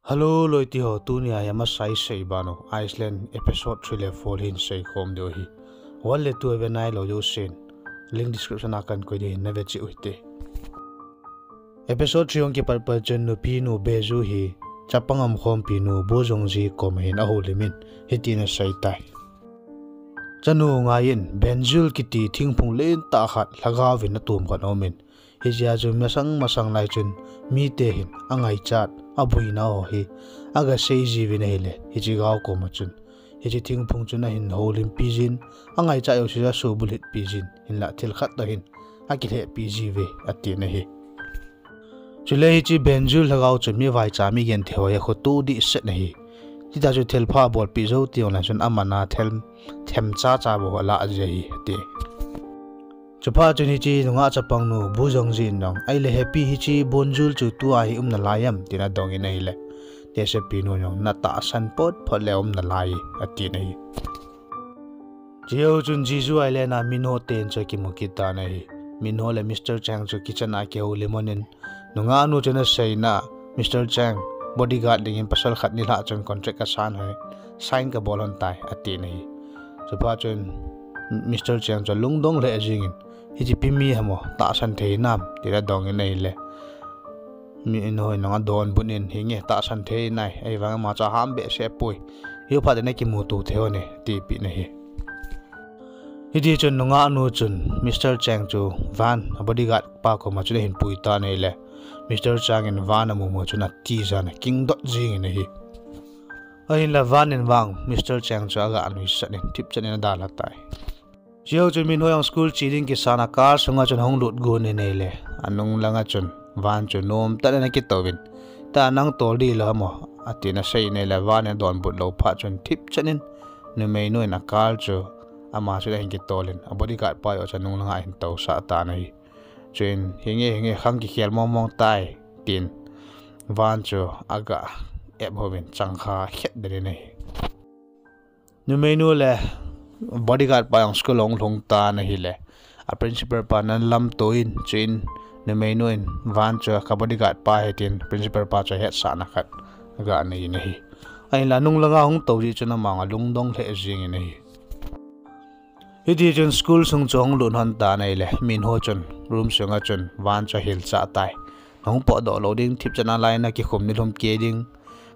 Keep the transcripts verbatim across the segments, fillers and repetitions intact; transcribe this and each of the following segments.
Hello, loiti ho, tunia hi amasa isei banu Iceland episode three le four hin seikhom diu ahi. One le two ve nailou jousen link description a kahin koi ding ahi, nave cheh u hite. Episode three hung kipat pat chun nupinu Beju hi chapang umkhompi nu Bu Jongji koma hin ahoulimin hitin asei tai. Chanu ngaiyin Benjul kiti thingphung lentah khat lhagaovin atom khat aumin, hichea chu masang masang lai chun mite hin angaichat, aboina ho hi aga seijiuvin ahile, hiche gao koma chun hiche thingphung chun ahin houlimpi jin, angaichat jouse asubulhitpi jin, hinla thil khat toh hin akilhehpi jiuve, atin ahi. Chule hiche Benjul lhagao chun mi vaicha mi genthei ho hi akhoto dehset ahi. Chuti chun thilpha abolpeh jou teng le chun aman a thil themcha cha bou alah ji ahi, ati. Chuphat chun hiche nungah chapangnu Bu Jongji in jong, ahile hepi, hiche Benjul chu tua hi um nalai em, tin adongin ahile, tehsepi nun jong, natahsan phot phot le um nalai, atin ahi. Chujou chun Jeju Island a Minho ten chu akimu kit tan ahi. Minho le Mister Chang chu kitchen a akihoulim lhonin, nungahnu chun aseina, Mister Chang, bodyguard dingin pasal khat nilhah chun contract kasan hoi, sign kabol lhon tai, atin ahi. Chuphat chun Mister Chang chu alungdong lheh jengin, hichepi mi ham o, tahsan thei nam, tin adongin ahile, Minho in jong adonbut in, henge, tahsan thei nai, ahivangin ama chu aham behseh poi, hiu phat in akimuto thei lhon e, atipeh in ahi. Hitichun nungahnu chun Mister Chang chu Van, abodyguard pa koma chun ahin pui tan ahile, Mister Chang in Van amu mu chun atijat in akingdot jengin ahi. Ahinla Van in vang Mister Chang chu aga nuisat in thipchan in adalha tai. Chujou chun Minho jong school che ding kisan a car sunga chun ahung lut got in ahile, anung langa chun Van chu nomtah in akitouvin, ta nang tol ding lou ham o, atin asei in ahile, Van in adonbut lou phat chun thipchan in numeinu in a car chu ama chu ahin kitolin, abodyguard pa joh chu anung langa ahin tousah tan ahi. Chuin, henge, henge, khang kikhel mong mong tai, tin Van chu aga ep houvin changkha khet den in ahi. Numeinu le bodyguard pa jong school ahung lhung tan ahile, a principal pa nan lamto in, chuin numeinu in Van chu ka bodyguard pa ahi tin principal pa chu ahetsahna khat aga nei in ahi. Ahinla nung langa hung tou jeh chun ama jong alungdong lheh jengin ahi. Hitichun school sung chu ahung lut lhon tan ahile, Minho chun room sunga chun Van chu ahilchah tai. Nahung potdoh lou ding, thipchan a lai nakikhum nilhum kei ding,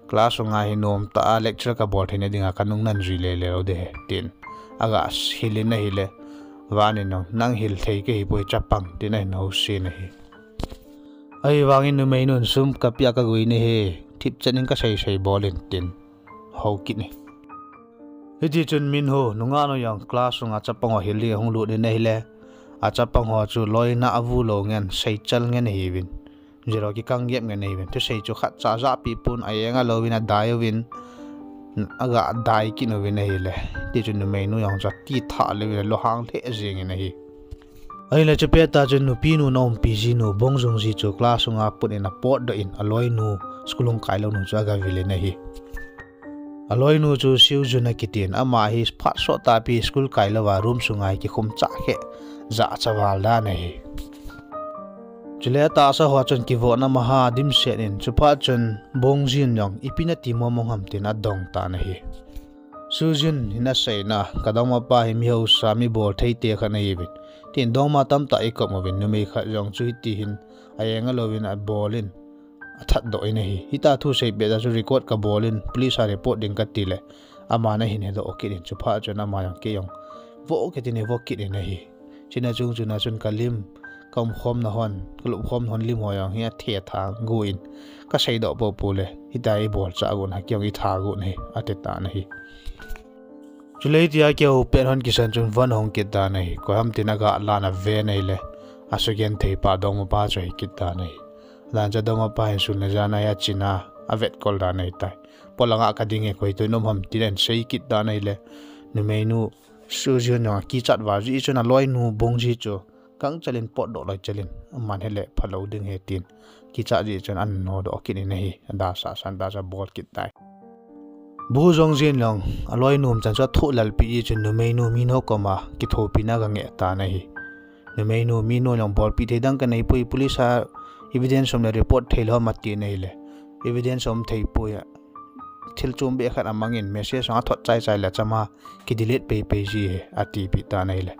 class sunga hi nomtah a lecture kabol theina dinga kanung nan jui lele lou ding ahi, tin aga hilin ahile, Van in jong, nang hil thei kahipoi chapang, tin ahin housen ahi. Ahivangin numeinun, sum kapeh a kagui nahi, thipchan in kasei sei bol in, tin hou kit in ahi. Hitichun Minho, nungahnu jong class sunga chapang ho hil ding ahung lut in ahile, achapang ho chu loina avu lou ngen, seichal ngen ahiuvin, jilou kikang gep ngen ahiuvin, thusei chu khatcha ajahpeh pon, aeng alouvin adai uvin, aga dai kit uvin ahile, hitichun numeinu jong chu atithah leuvin alunghang lheh jengin ahi. Ahile chupet tah chun nupinu naumpi jinu Bong Jongji chu class sunga put in apotdoh in, aloinu school hung kailou nu chu agavil in ahi. Aloinu chu Siujun akitin, ama hi phat sot tahpi school kailouva room sunga hi kikhum chah kheh, jachat val dan ahi. Chule atahsa ho chun kivotna maha dimset in, chuphat chun Bongjin jong ipi nati mong mong ham tin adong tan ahi. Sujun hin aseina, kadongmapa hi mi hausa, mi bolthei te khat nahiuvin, tin dongma tamtah ikop uvin, numei khat jong chu hiti hin aeng alouvin abol in athatdoh in ahi. Hitia thu seipeh a chu record kabol in, police a report ding katile, aman ahin hedoh kit in, chuphat chun ama jong kei jong vo kit in, vo kit in ahi. Chuna chung chuna chun kalim, kaumkhomna hon, kalupkhomna hon lim ho jong hi athe tha got in, kaseidoh poupou le, hitia ibolchah got na, kei jong itha got nahi, ati tan ahi. Chule hitia kihou pet hon kisan chun von ahung kit tan ahi. Koi ham tin aga lan aven ahile, asugentheipa dongmapa chu ahi kit tan ahi. Adan chu dongmapa hin sun le jan a hi achina, avetkol dan ahitai. Polanga kading e, koi toh in um ham tin ahin sei kit tan ahile, numeinu Sujun jong akichat val jeh chun aloinu Bongji chu gangchel in potdoh loi chel in, aman hile phalou ding ahi tin kichat jeh chun ahin nodoh kit in ahi, adasah san ta chu abol kit tai. Bu Jongjin jong aloinu umchan chu athoh lalpeh jeh chun numeinu Minho koma kithopina aga ngeh tan ahi. Numeinu Minho jong bolpeh thei dang kaneipoi, police a evidence um le report theilou ham ati in ahile, evidence um thei poi a. Thil chom be khat amangin message ang a thot chai chai le chama ki delete pei pei ji he ati pi ta nei le.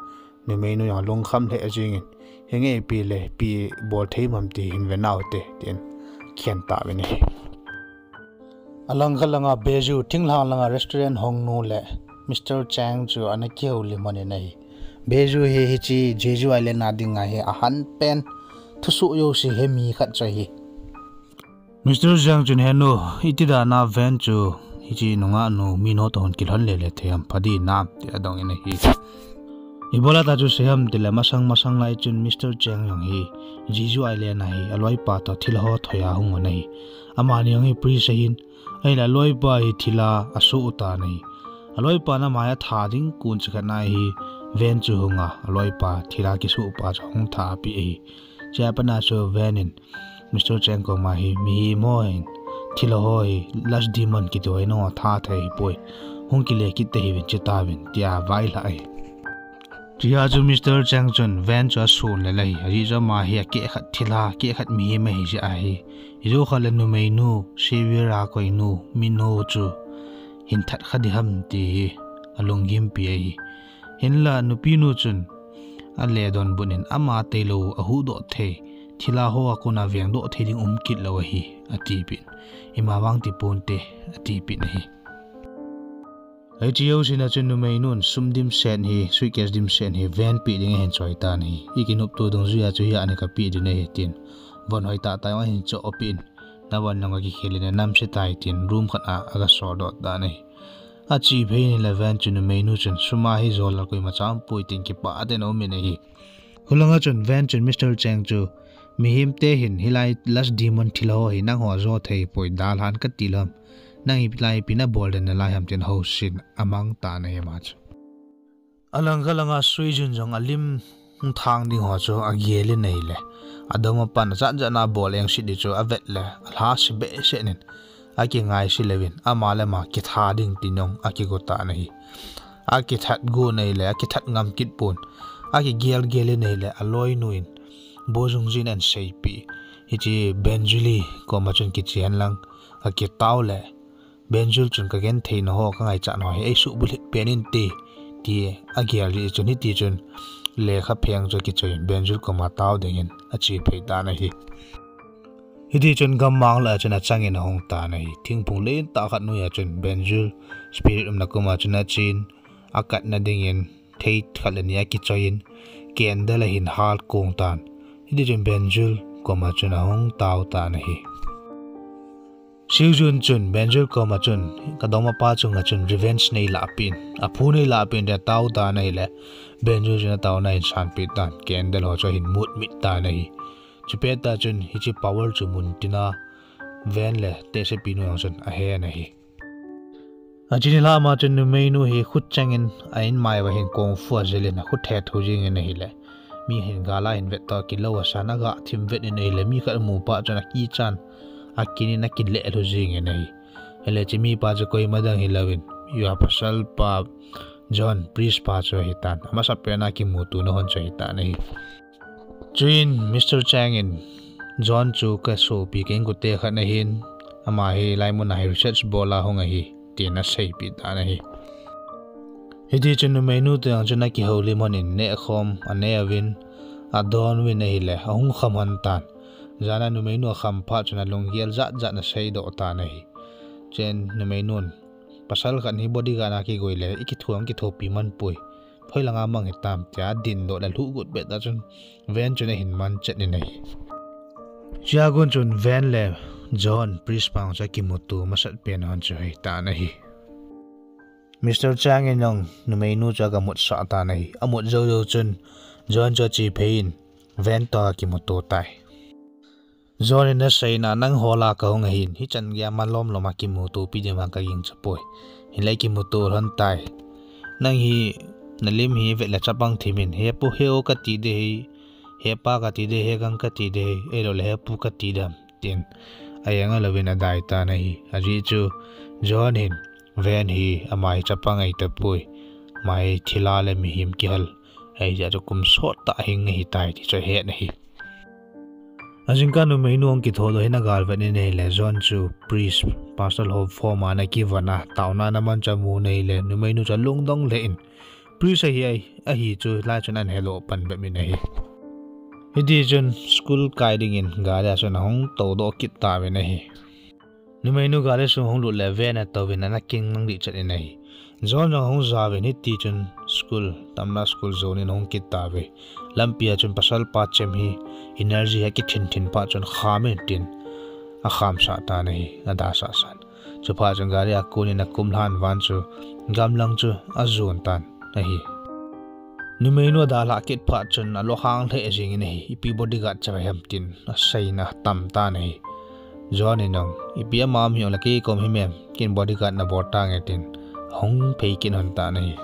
Numeinu jong lungkham le ajingin, "Henge pi le pi bol thei mam ti hin ve nau te," tin khen ta ve ni. Alang kha langa Beju thinglhang langa restaurant hong nu le Mister Chang chu ana kihou lim hon in ahi. Beju hi hichi Jeju Island a dinga hi ahan pen thusuh jouse he mi khat chu ahi. Mister Chang chun, "He nu, iti dan a Van chu hichi nungah nu Min ho toh hung kilhon le le thei ham, pha di nam?" ti adong in ahi. Ibola ta chu sei ham ti le masang masang lai chun Mister Chang jong hi Jeju Island a hi aloipa toh thilha ho thoi a hung un ahi. Amani jong hi priest ahin, ahile aloipa hi thilha asoh u tan ahi. Aloipa na mai a tha ding kun chikhat na hi Van chu hung a, aloipa thilha kisoh pa chu hung tha pi ahi. Chia pana chu Van in Mister Chang koma hi, "Mihem ho hin thilha ho hi lust demon kiti ho hi nangho tha thei hi poi. Hung kile kit te hi vin, che ta vin," tia vailha ahi. Chia chu Mister Chang chun Van chu asun le le hi. Ajeh chu ama hi akeh khat thilha, keh khat mihem ahi jeh ahi. Ijou khat le numeinu, Xavier a koinu, Min ho chu hin that kha di ham ti hi alunggim pi ahi. Hinla nupinu chun ale donbut in ama tailou ahuhdoh thei, thilha ho a kona vengdoh thei ding um kit lou ahi, ati pin. Ima vang ti ponte, ati pin ahi. Hichi jouse na chun numeinun sum dimset hi, suitcase dimset hi, Van pe ding ahin choi tan ahi. Ikinopto dungjuia chu hia ana kape ding ahi tin. Von hoi tah tah jong ahin choh pin. Navon jong akikhel in anamse tai tin room khat a aga soldoh tan ahi. Ache phei in le Van chun numeinu chun sum a hi jol a koima cha umpoi tin kipah tah in aum in ahi. Hulanga chun Van chun Mister Chang chu, "Mihemte hin hilai lust demon thilha ho hi nangho jo thei poi, dalhan kati lou ham. Nang hilai ipi nabol den nalai ham?" tin housen amang tan ahi ama chu. Alang kha langa Suijun jong alim hung thang ding ho chu agel in ahile, adongma pan ajat jat na bol engset ding chu avet le alhase behseh in, akingaise louvin ama le ama kitha ding tin jong akigo tan ahi. Akithat go in ahile akithat ngam kit pon, akigel gel in ahile aloinu in Bo Jung Jin ahin seipeh, hiche Benjul koma chun kiche hen lang akitao le, Benjul chun, "Kagenthei na ho, kangaichat na ho hi eisuhbulhit pen inte," ti agel jeh chun, hiti chun lekha pheng chu akichoi in Benjul koma tao dingin ache phei tan ahi. Hiti chun gammang lah a chun achangin ahung tan ahi. Thingphung lentah khat noiya chun Benjul spirit umna koma chun achen, akatna dingin thei khat le ni akichoi in, candle ahin hal kong tan. Hiti chun Benjul koma chun ahung tao tan ahi. Siujun chun Benjul koma chun, "Kadongmapa chunga chun revenge neilah peh in, aphu neilah peh in," tin atao tan ahile, Benjul chun ataona ahin sanpeh tan, candle ho chu ahin mut mit tan ahi. Chupet tah chun hiche power chu muntina Van le tehsepinu jong chun ahen ahi. Achini lama chun numeinu hi khut chengin a-inmai uva hin kung fu ajel in akhut hetho jengin ahile, mi hin gal a hin vet toh kilou asan, aga thim vet in ahile, mi khat amu phat chun akichan, akin in akinleh lhu jengin ahi. Hile hiche mipa chu koima dang hilouvin, pasal pa John, priest pa chu ahitan, amasapen a kimuto na hon chu ahitan ahi. Chuin Mister Chang in, "John chu kasopi ka inkote khat ahin, ama hi hilai mun a hi research bol a hung ahi," tin aseipeh tan ahi. Hiti chun numeinu toh jong chun akihoulim hon in nehkhom aneh uvin, adon uvin ahile, ahung kham hon tan. Jan a numeinu akham phat chun alunggel jat jat in aseidoh tan ahi. Chuin numeinun, "Pasal khat hi bodyguard a kigoi le ikitho jong kithopi man poi, hoilanga mang hitam," tia adindoh le alhuh got pet tah chun Van chun ahin man chet in ahi. Chuin agon chun Van le John, priest pa chu akimuto masat pen hon chu ahitan ahi. Mister Chang in jong numeinu chu aga mutsah tan ahi. Amut jou jou chun John chu ache phei in Van toh akimuto tai. John in aseina, "Nangho lah a kahung ahin, hichan geiya malom lom a kimutopi ding vang kagingcha poi. Hinlah kimuto lhon tai. Nang hi nalim hi vet le chapang thim in, hepu heu kati ding ahi, hepa kati ding ahi, hegang kati ding ahi, ahilouleh hepu kati ding ham," tin ahenga louvin adai tan ahi. Ajeh chu John hin Van hi ama hi chapang ahitapoi, ama hi thilha le mihem kihal ahijeh chun kum sot tah hing ahitai ti chu ahet ahi. Ajingkah numeinu ahung kithodoh in agalvet in ahile, John chu priest, pastor ho form a ana kivon a, taona ana mancha amun ahile, numeinu chu alungdong lheh in, priest ahi, ahi chu lai chun ana hedoh pan bep in ahi. Hitichun school kai dingin gari a chun ahung toudoh kit tauvin ahi. Numeinu gari sung hung lut le ven atouvin ana kingang dihchet in ahi. John jong ahung jaovin hitichun school, tamna school jonin ahung kit tauve. Lampi a chun pasal pa chem hi energy hi akithin thin phat chun kham in tin akhamsah tan ahi, adasah san. Chuphat chun gari a konin akum lhan van chu gamlang chu ajon tan ahi. Numeinu adalhah kit phat chun alunghang lheh jengin ahi, ipi bodyguard cha ham tin aseina atam tan ahi. John in jong, ipi ama um hijongle kei kom himem, ken bodyguard nabol tange tin ahung phei kit lhon tan ahi.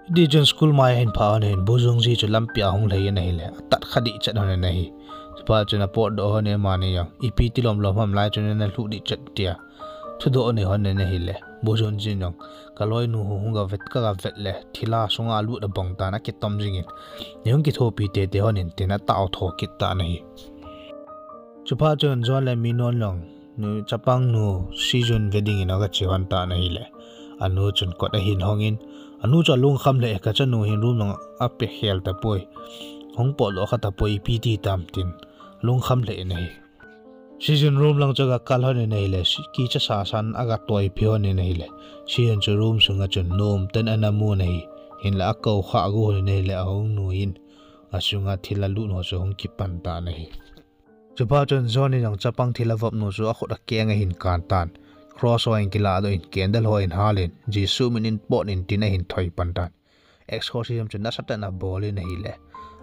Hitichun school mai ahin phah lhon in, Bu Jung ji chu lampi a ahung lhei in ahile, atat kha dihchet lhon in ahi. Chuphat chun apotdoh lhon in amani jong, ipi tilom lom ham lai chun ana lhuh dihchet tia thudoh anei lhon in ahile, Bu Jung jin jong, kaloinu hu hung gavet, kagavet le, thilha sunga alut abang tan akitom jingin, neihung kithopi teitei lhon in tin atao tho kit tan ahi. Chuphat chun John le Minun jong, nu, chapangnu Sijun ve dingin agache lhon tan ahile, anu chun kot ahin hongin, anu chu alungkham lheh, kachanu hin room lang apekhel tapoi, hung potdoh kha tapoi, ipi ti tam tin lungkham lheh in ahi. Sijun room lang chu agakal lhon in ahile, kicha sasan agatoipeh lhon in ahile, Sijun chu room sunga chun nomtah in ana mun ahi. Hinla akou khah go lhon in ahile, ahung nuiyin, asunga thil alut ho chu ahung kipan tan ahi. Chuphat chun John in jong chapang thil avopnu chu akhut akeng ahin kan tan. Cross ho ahin kilahdoh in, candle ho ahin hal in, Jesu min in pot in tin ahin thoi pan tan. Exorcism chu nasatah in abol in ahile,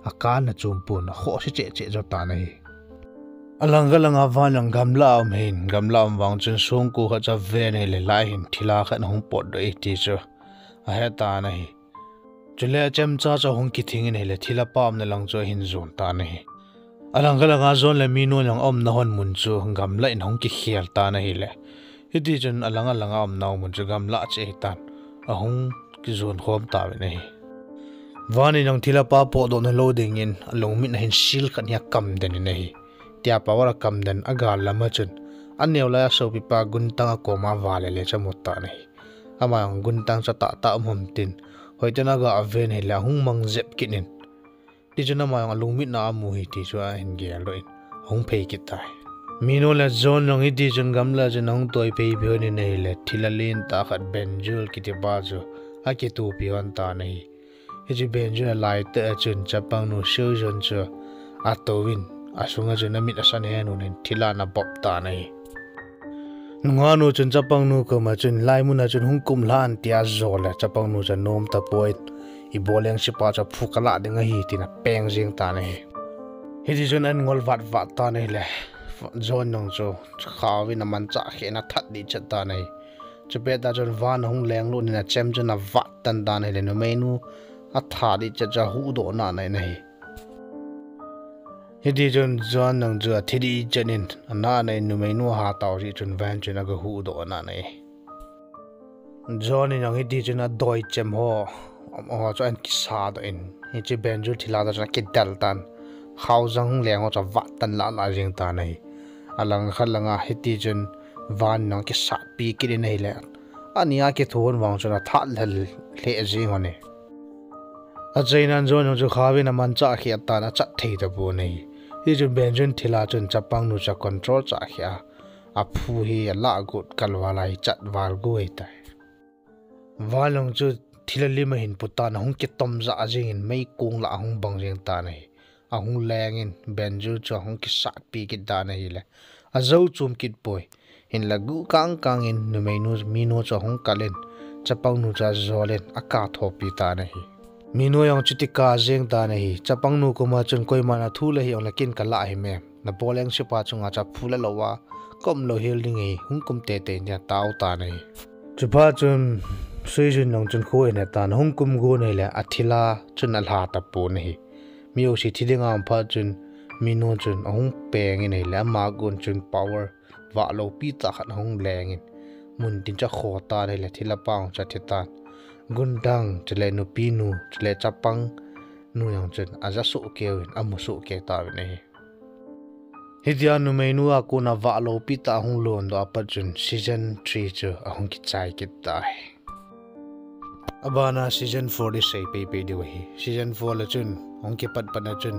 akan achom pon, akhohse cheh cheh jo tan ahi. Alangkhat langa Van jong gamlah a um ahin, gamlah a um vang chun songko khat chu aven ahile, lai hin thilha khat ahung potdoh e ti chu ahe tan ahi. Chule achemcha chu ahung kithing in ahile, thilha pa umna lang chu ahin jon tan ahi. Alangkhat langa John le Minun jong aumna lhon mun chu gamlah in ahung kikhel tan ahile, hitichun alang alanga aumna mun chu gamlah cheh ahitan, ahung kijon khom tauvin ahi. Van in jong thilha pa potdohna lou dingin alungmit a hin sil khat hi akam den in ahi. Tia power akam den, agal lama chun aneo lai a sopipa Guntang akoma vale le chu amu tan ahi. Ama jong Guntang chu atahtah um ham tin, hoitah in aga ven ahile ahung mang jep kit in, tichun ama jong alungmit na amu hi ti chu ahin geldoh in, ahung phei kit tai. Minun le John jong hitichun gamlah chun ahung toi phei peh lhon in ahile, thilha lentah khat Benjul kitipa chu akitopi lhon tan ahi. Hiche Benjul alaitah a chun chapangnu Sijun chu atouvin, asunga chun amit asan henun in thilha ana bop tan ahi. Nungahnu chun chapangnu koma chun, laimun a chun hung kum lhan tia ajol le, chapangnu chu anom tapoi, ibol leng sepa chu aphu kalah ding ahi tin apeng jeng tan ahi. Hitichun ahin ngol vat vat tan ahile, John jong chu khaovin amanchah kheh in athat dihchet tan ahi. Chupet tah chun Van ahung lenglut in achem chun avat tan tan ahile, numeinu atha dihchet chu ahuhdoh nana in ahi. Hitichun John jong chu athi dihchet in anana in, numeinu ahatau jeh chun Van chun agahuhdoh nana e. John in jong hitichun adoi chem ho, ho chu ahin kisadoh in, hiche Benjul thilha tah chun akidel tan, khaojang hung leng ho chu avat tan lah lah jeng tan ahi. Alangkhat langa hitichun Van in jong akisatpi kit in ahile, ani akitho lhon vang chun athat lheh jeng lhon e. Achainan John jong chu khaovin amanchah kheh tan, achat thei tapon ahi. Hichun Benjul thilha chun chapangnu chu acontrol chah kheh a, aphu hi alah got kalval a hi chat val go ahitai. Van jong chu thilha lim ahin pu tan, ahung kitom jah jengin meikong lah ahung bang jeng tan ahi. Ahung lengin Benjul chu ahung kisatpi kit tan ahile, ajou chom kit poi. Hinla guh kang kangin numeinu Minu chu ahung kalin, chapangnu chu ajolin akah thopi tan ahi. Minu jong chuti kah jeng tan ahi. Chapangnu koma chun, koiman athu la hijongle ken kalah him e, nabol leng sepa chunga chu aphu la louva kaum lou hel ding ahi, hung kum teitei in, tin atao tan ahi. Chuphat chun Suijun jong chun kho ahin he tan, hung kum gon ahile athilha chun alha tapon ahi. Mi jouse thi dinga um phat chun Minu chun ahung pengin ahile, ama gon chun power vah loupi tah khat ahung lengin, muntin chu akho tan ahile, thilha pa jong chu athi tan. Gundang chule nupinu chule chapangnu jong chun aja sohkeuvin, amu sohkei tauvin ahi. Hitia numeinu a kona vah loupi tah ahung londoh apat chun season three chu ahung kichai kit tai. Abana season four hi sei peipei diu ahi. Season four le chun hung kipat patna chun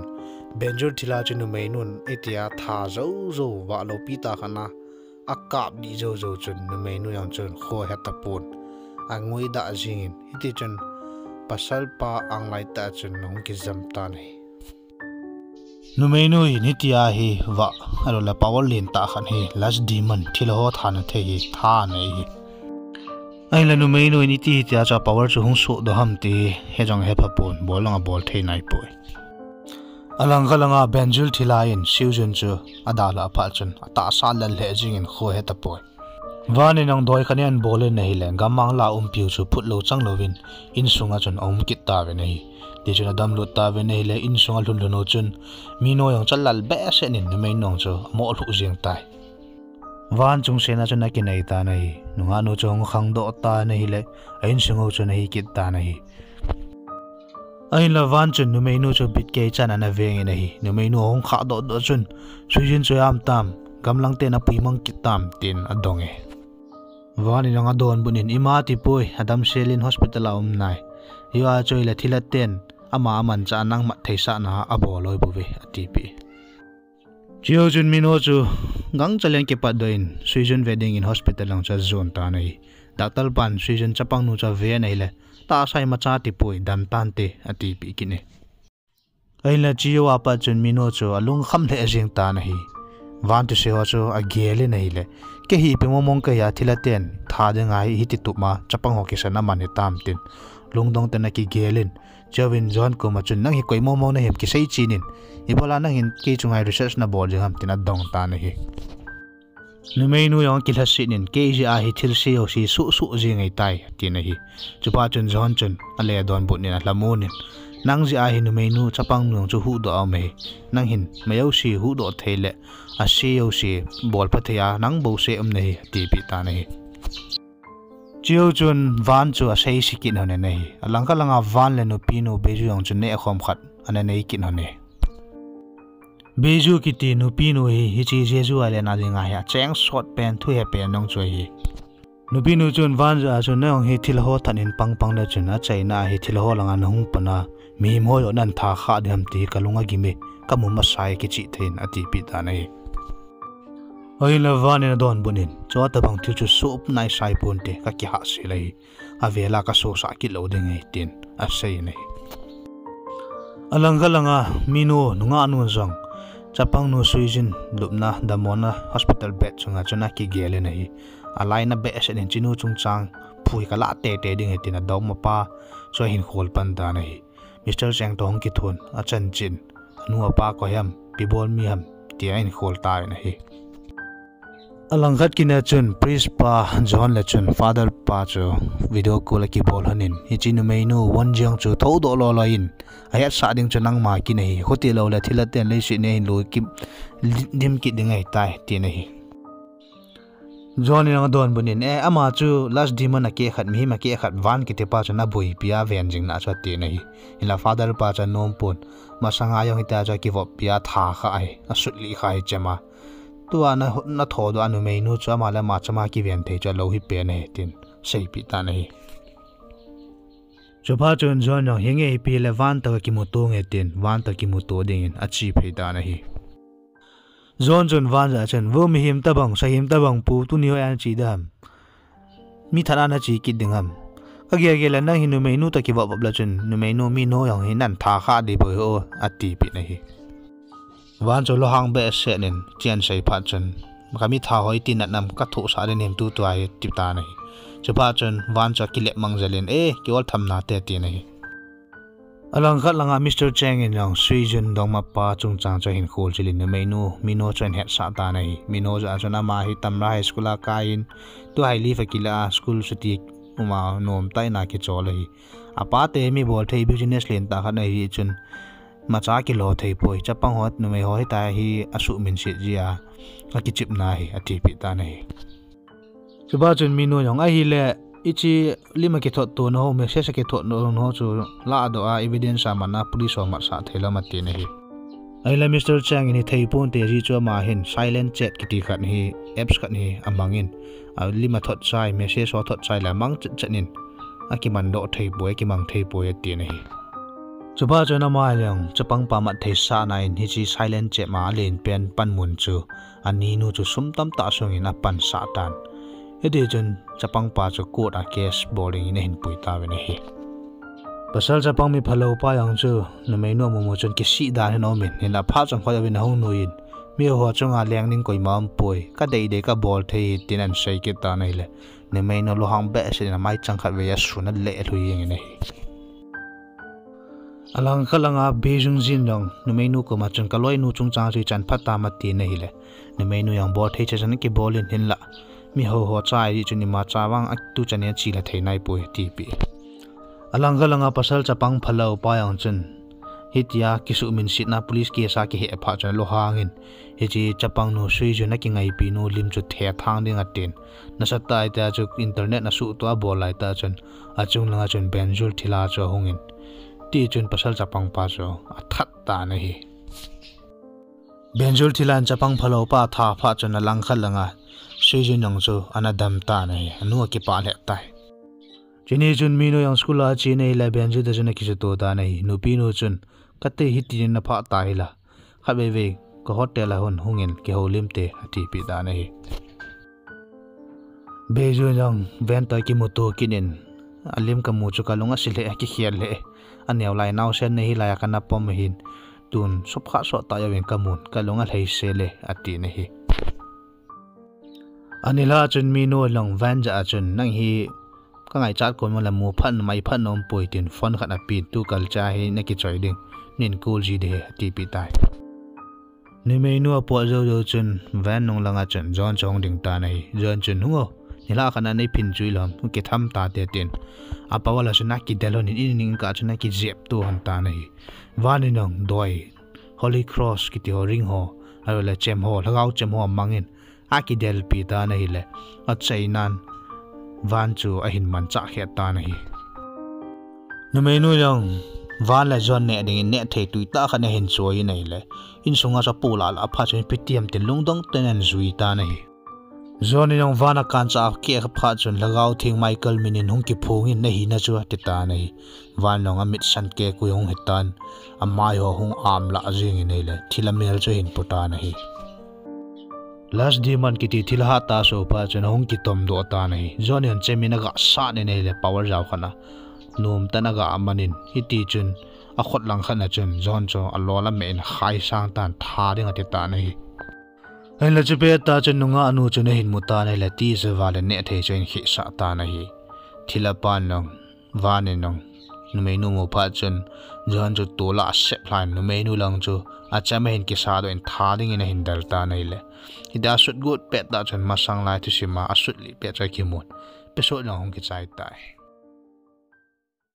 Benjul thila chu numeinun hitia tha joujou vah loupi tah khat na akap dih joujou chun numeinu jong chun kho hetapon. Angoi dah jingin hiti chun pasalpa anglai tah chun ahung kijam tan ahi. Numeinu hin hitia hi vah, alou le power lentah khat hi lust demon thilha ho thana thei hi tha anei hi. Ahinla numeinu hin iti hitia chu power chu hung sohdoh ham ti hi jong hephapon, bol jong abol thei naipoi. Alangkhat langa Benjul thila in Suijun chu adalhah phat chun atahsa lal lheh jingin kho hetapoi. Van in jong doi khat in abol in ahile, gammang la umpiu chu phutlou changlouvin insunga chun aum kit tauvin ahi. Tichun adamlut tauvin ahile, insunga lhunlhun u chun Mino jong chu alal behseh in numeinu chu amoh lhuh jeng tai. Van chungsetna chun akinai tan ahi. Nungahnu chu hung khangdoh tan ahile, a insung u chun ahi kit tan ahi. Ahinla Van chun numeinu chu bitkei chan ana vengin ahi. Numeinu ahung khahdoh doh chun, Suijun chu ipi ham tam, gamlangte napui mang kit tam, tin adong e. Van in jong adonbut in, ima tipoi, adamsel in hospital a um nai. Hiva chu ahile thilha ten ama amanchah a nang mat theisahna abol loi bouve, atipeh. Chujou chun Mino chu gangchel in kipatdoh in Suijun ve dingin hospital lang chu ajon tan ahi. Doctor pan Suijun chapangnu chu aven ahile, tahsa imacha tipoi, dan tante, atipeh kit e. Ahinla chujou a pat chun Mino chu alungkham lheh jeng tan ahi. Van thusei ho chu agel in ahile, kei hi ipi mongmong kahia, thilha ten tha dinga hi hiti tup ma chapang ho kisan aman hitam tin lungdong tah in akigel in, chujouvin John koma chun, nang hi koi mongmong nahim, kisei chen in, ibola nang hin kei chunga hi research nabol jeng ham, tin adong tan ahi. Numeinu jong akilhaset in, kei jeh a hi thilse jouse suhsuh jeng ahitai, atin ahi. Chuphat chun John chun ale donbut in alhamon in, nang jeh a hi numeinu chapangnu jong chu huhdoh a um ahi. Nang hin mi jouse huhdoh thei le ase jouse bolpha thei a nang bouseh um nahi, atipeh tan ahi. Chujou chun Van chu aseise kit lhon in ahi. Alangkhat langa Van le nupinu Beju jong chu nehkhom khat ana nei kit lhon e. Beju kiti nupinu hi hiche Jeju Island a dinga hi acheng sot pen, thuhe pen jong chu ahi. Nupinu chun Van jah a chun, nang jong hi thilha ho that in pangpang le chun achaina a hi thilha ho langa nahung pan a, mihem ho joh nan tha khah ding ham ti hi kalung agim e, kamum asai, kichih thei in, atipeh tan ahi. Ahinla Van in adonbut in, chutabang thil chu soh naisai ponte, kakihahsel ahi. Avela kasosah kit lou ding ahi, tin asei in ahi. Alangkhat langa Mino nungahnu jong chapangnu Suijun lupna damlouna hospital bed chunga chun akigel in ahi. Alainat behseh in, chinu chungchang phu hi kalah teitei ding ahi, tin adongmapa chu ahin khol pan tan ahi. Mister Cheng toh hung kithon, achanchin, anu apa koi ham, ipi bol mi ham, tia ahin khol tan ahi. Alangkhat kit a chun priest pa John le chun father pa chu video call akibol lhon in, hiche numeinu Won Jeong chu thoudoh loi loi in, ahetsah ding chu nangma kin ahi, khuti lou le thilha ten leiset a hin lou kip dim kit ding ahitai, tin ahi. John in adonbut in, e, ama chu lust demon akeh khat, mihem akeh khat, Van kitipa chun aboipi a ven jing na chu, atin ahi. Hinla father pa chu anompon, masanga jong hitia chu akivoppi a tha khah ahi, asutlih khah ahi chema. Tua na, nathoudoh a numeinu chu ama le ama chama kiven thei chu alou hi pen ahi, tin seipeh tan ahi. Chuphat chun John jong, hinge ipi le Van toh kakimuto nge, tin Van toh kimuto dingin ache phei tan ahi. John chun Van jah a chun, vo mihem tobang, sahem tobang pu, tuni hoi a nache ding ham? Mi that a nache kit ding ham? Kagel gel le nang hi numeinu toh kivop vop le chun numeinu Mino jong hi nan tha khah ding bou hi o, atipeh in ahi. Van chu lunghang behseh in, hiche asei phat chun, kamitha ho iti nat nam, kathohsah ding nahi em tutua hi, ati tan ahi. Chuphat chun Van chu akilep mang jel in, e, kiol tham nate, atin ahi. Alangkhat langa Mister Cheng in jong Suijun dongmapa chungchang chu ahin kholchil in numeinu Mino chu ahin hetsah tan ahi. Mino jah a chun ama hi Tamra High School a kai in, tua hi leave akila a, school chuti uma nomtah in akichol ahi. Apa te mi bolthei business lentah khat ahi chun, imacha kilo thei poi, chapang ho, numei ho hitia hi asuhminset jia, akichepna ahi, atipeh tan ahi. Chuphat chun Mino jong ahile, hiche lim akithot tona ho, message akithot tona ho chu ladoh a, evidence a man a, police ho matsah thei lou ham, atin ahi. Ahile Mister Chang in hithei ponte, ajeh chu ama hin silent chat kiti khat hi, apps khat hi amangin, alim athot chai, message ho athot chai le amang chet chet in, akimandoh thei poi, akimang thei poi atin ahi. Chuphat chun ama jong chapangpa mat thei sahna in hiche silent chat ma alen pen panmun chu aninu chu sum tamtah sungin apansah tan. Hitichun chapangpa chu court a case bol dingin ahin pui tauvin ahi. Pasal chapang mi phalou pa jong chu numeinu amumu chun kisih dan hin aumin, hinla phat chomkhat jouvin ahung nuiyin, miho chunga leng ding koima aumpoi, kadeidei kabol thei hi tin ahin sei kit tan ahile, numeinu lunghang behseh in amaichang khatvei asun alelhu jengin ahi. Alangkhat langa Beijung jin jong numeinu koma chun kaloinu chungchang chu ichan phat tam atin ahile, numeinu jong bol thei cheh chun akibol in, hinla miho ho cha ahi chun imacha vang atuchan in achila thei naipoi atipeh. Alangkhat langa pasal chapang phalou pa jong chun hitia kisuhminsetna police case a kihei phat chun alunghangin, hiche chapangnu Suijun akingaipinu lim chu thethang ding atin, nasatah a hitia chu internet a suhtoh abol laitah chun achung langa chun Benzul thilha chu ahungin, tichun pasal chapangpa chu athat tan ahi. Benzul thilhan chapang phalou pa atha phat chun alangkhat langa Suijun jong chu ana dam tan ahi, anu akipah lheh tai. Chuni chun minu jong school a achen ahile Benzul toh chun akisuto tan ahi, nupinu chun, kati hiti in naphah ta hila, khatvei vei ka hotel a hung hungin kihoulim te atipeh tan ahi. Beijun jong Van toh kimuto kit in, alim kamu chu kalung ase lheh, akikhel lheh, aneo lai naosen nahi laiya kana pom ahin, tun sopkhat sottah jouvin kamun, kalung alheisel e atin ahi. Anilhah chun minu jong Van jah a chun, nang hi kangaichat koima le mu phat mai phat nom poi tin phone khat apen, tukal cha hi nakichoi ding, nin call ji ding ahi atipeh tai. Numeinu apot jou jou chun Van nung langa chun John chu ahung ding tan ahi. John chun, hung o, nilhah khat a neiphin chu ilom, hung kitham tate tin, apower a chun akidel lhonin, in ning kah chun akijepto lhon tan ahi. Van in jong doi, Holy Cross kiti ho, ring ho, ahiloule chem ho, lhagao chem ho amangin akidelpi tan ahile, achainan Van chu ahin manchah khet tan ahi. Numeinu jong Van le John neh dingin nehthei tuitah khat ahin choi in ahile, insunga chu apoh lah lah phat chun ipi ti ham tin lungdong tah in ahin jui tan ahi. John in jong Van akanchah akeh phat chun, lhagao theng Michael min in hung kiphongin, nahina chu ati tan ahi. Van jong amit san kekoi hung hitan, amai ho hung amlah jengin ahile thilha mel chu ahin pu tan ahi. Last Demon kiti thilha hatah asoh phat chun ahung kitomdoh tan ahi. John in chem in aga sat in ahile power jao khat a nomtah in aga manin, hitichun akhut lang khat a chun John chu alol ameh in khaisang tan, tha ding ati tan ahi. Ahinla chupet tah chun nungah nu chun ahin mu tan ahile, tijat vale nehthei chu ahin khehsah tan ahi. Thilha pan jong, Van in jong numeinu mu phat chun John chu tol a asep lhan, numeinu lang chu acham ahin kisatdoh in tha dingin ahin del tan ahile, hitia asut got pettah chun masang lai thusim a asut lih pet chu akimun, episode jong hung kichai tai.